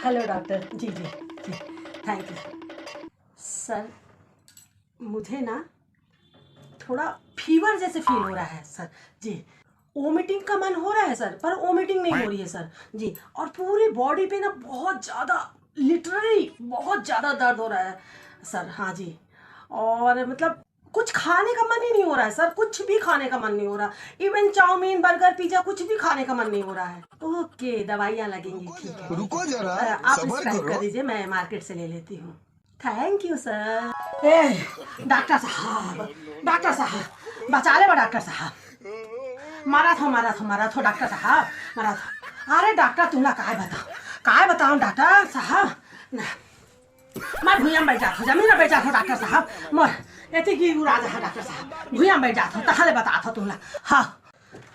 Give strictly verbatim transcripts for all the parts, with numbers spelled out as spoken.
Hello doctor ji. जी, जी, thank you sir. मुझे ना थोड़ा फीवर जैसे फील हो रहा है सर। जी, वोमिटिंग का मन हो रहा है सर, पर वोमिटिंग नहीं हो रही है सर। जी, और पूरी बॉडी पे ना बहुत ज़्यादा, लिटरली बहुत ज़्यादा दर्द हो रहा है सर। हाँ जी, और मतलब कुछ खाने का मन ही नहीं हो रहा है सर, कुछ भी खाने का मन नहीं हो रहा। इवन चाउमीन, बर्गर, पिज्जा, कुछ भी खाने का मन नहीं हो रहा है। ओके, दवाइयाँ लगेंगी, ठीक है। रुको जरा, अ, आप सबर प्रिस्क्राइब करो। कर दीजिए, मैं मार्केट से ले लेती हूँ। Thank you sir. A, doctor साहब, डॉक्टर साहब, बचा ले बा डॉक्टर साहब। मारा थो, मारा थो, मारा थो डॉक्टर साहब, मारा थो। अरे डॉक्टर, तुमला काय बताओ, काय बताओ डॉक्टर साहब? ना, मैं भुइयां बैठ जात हो, जमीन में बैठ जात हो डॉक्टर साहब। मोर एती की उड़ा जहा डॉक्टर साहब, भुइयां बैठ जात हो, तहां ले बतात हो तुमला। हाँ,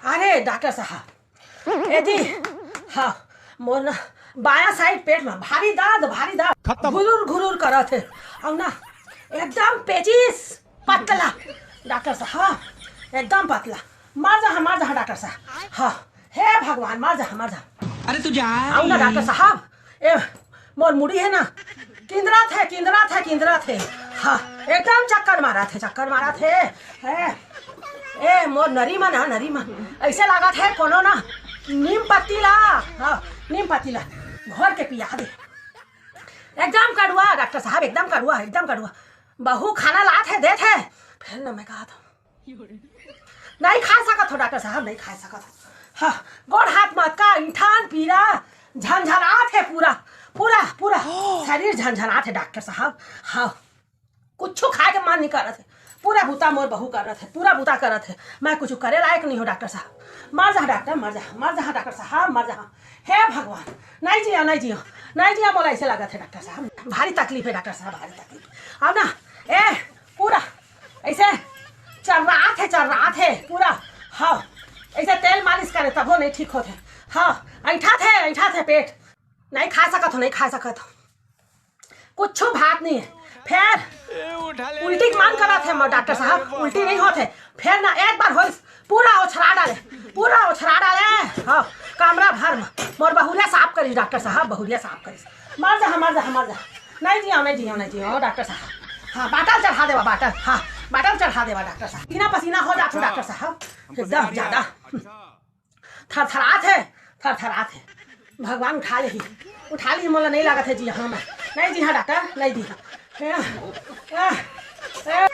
अरे डॉक्टर साहब, एती, हाँ, मोर ना बायां साइड पेट में भारी दर्द, भारी दर्द, खत्म। घुरुर घुरुर करत हे। अउ ना एकदम पेचिस पतला डॉक्टर साहब, एकदम पतला। मर जहा, मर जहा डॉक्टर साहब। हाँ, हे भगवान, मर जहा, मर जहा। अरे तू जा। अउ ना डॉक्टर साहब, ए, मोर मुड़ी हे ना, किंदराथे, किंदराथे, किंदराथे। हाँ, एकदम चक्कर मारथे, चक्कर मारथे। हे, ए, मोर नरी मन, हाँ, नरी मन। अइसे लागथे कोनो ना नीम पत्ती ला, हाँ, नीम पत्ती ला घोर के पिया दे। एकदम कड़ुआ डॉक्टर साहब, एकदम कड़ुआ, एकदम कड़ुआ। बहू खाना लाथे, देथे, फेर ना मैं कहाथों, नहीं खा सकत हो डॉक्टर साहब, नहीं खा सकत हो। हाँ, गोड़ हाथ मत का इंठान पीरा झनझनाथे पूरा, पूरा, पूरा शरीर झनझनाथे डॉक्टर साहब। हाँ, कुछु खाए के मन नहीं करत हे। पूरा बुता मोर बहू करत हे, पूरा बुता करत हे। मैं कुछु करे लायक नहीं हो डॉक्टर साहब। मर जहा डॉक्टर, मर जहा, मर जहा डॉक्टर साहब, मर जहा। हे भगवान, नहीं जिया, नहीं जिया, नहीं जिया, मोला अइसे लागत हे डॉक्टर साहब। भारी तकलीफ हे डॉक्टर साहब, भारी तकलीफ। अब ना, ए, पूरा अइसे चर्राथे, चर्राथे पूरा। हाँ, अइसे तेल मालिश करे तभो नहीं ठीक होथे। हाँ, ऐंठाथे, ऐंठाथे पेट। नहीं खा सकत हो, नहीं खा सकत हो। कुछु भात नहीं हे। फेर उल्टी के मन करत हे मोर डॉक्टर साहब, उल्टी नहीं होत हे। फेर ना एक बार होइस, पूरा ओछरा डाले, पूरा ओछरा डाले। हाँ, कमरा भर में मोर बहुरिया साफ करिस डॉक्टर साहब, बहुरिया साफ करिस। मर जहा, मर जहा, मर जहा। नहीं जिया, नहीं जिया, नहीं जिया डॉक्टर साहब। हाँ, बाटल चढ़ा देवा, बाटल। हाँ, बाटल चढ़ा देवा डॉक्टर साहब। पसीना पसीना हो जात हो डॉक्टर साहब, एकदम ज्यादा। थरथरात हे, थरथरात हे। भगवान उठा लेही, उठा लेही, मोला नहीं लागत हे जिहा मैं। नहीं जिहा डॉक्टर, नहीं जिहा। ए, ए, ए।